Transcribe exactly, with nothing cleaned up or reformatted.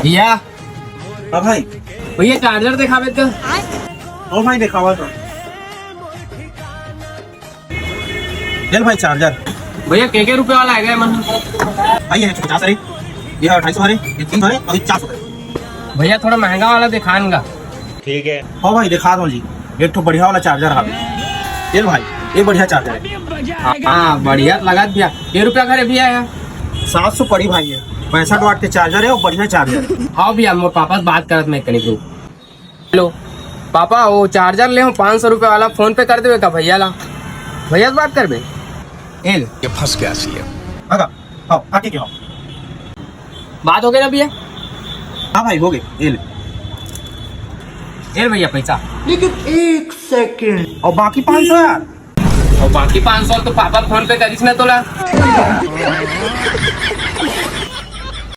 भैया, हाँ भाई। भैया, चार्जर देखावे तो। ओ भाई, देखावा तो। चल भाई, चार्जर। भैया, के के रुपया वाला है क्या मन? भाई, ये एक सौ पचास है, ये अढ़ाई सौ है, ये तीन सौ है और ये चार सौ है। भैया, थोड़ा महंगा वाला दिखान का। ठीक है। हाँ भाई, दिखा दो जी, एक ठो बढ़िया वाला चार्जर है। चल भाई, ये बढ़िया चार्जर है। हाँ, बढ़िया लगा भैया। के रुपया करे भैया यार? सात सौ पड़ी भाई, ये पैंसठ वाट के चार्जर है और बढ़िया चार्जर है। हाँ भैया, मोर पापा से बात करत मैं कनी। हेलो पापा, वो चार्जर ले हूँ पाँच सौ रुपये वाला, फोन पे कर देवे का भैया ला? भैया से बात करबे? एल। ये फंस गया सीएम। हाँ, हाँ, हाँ, ठीक है, हाँ। बात हो गई ना भैया? हाँ भाई, हो गई। एल। एल भैया, पैसा। लेकिन एक सेकंड। और बाकी पाँच सौ यार? और बाकी पाँच सौ तो पापा फोन पे करिस ना तोला।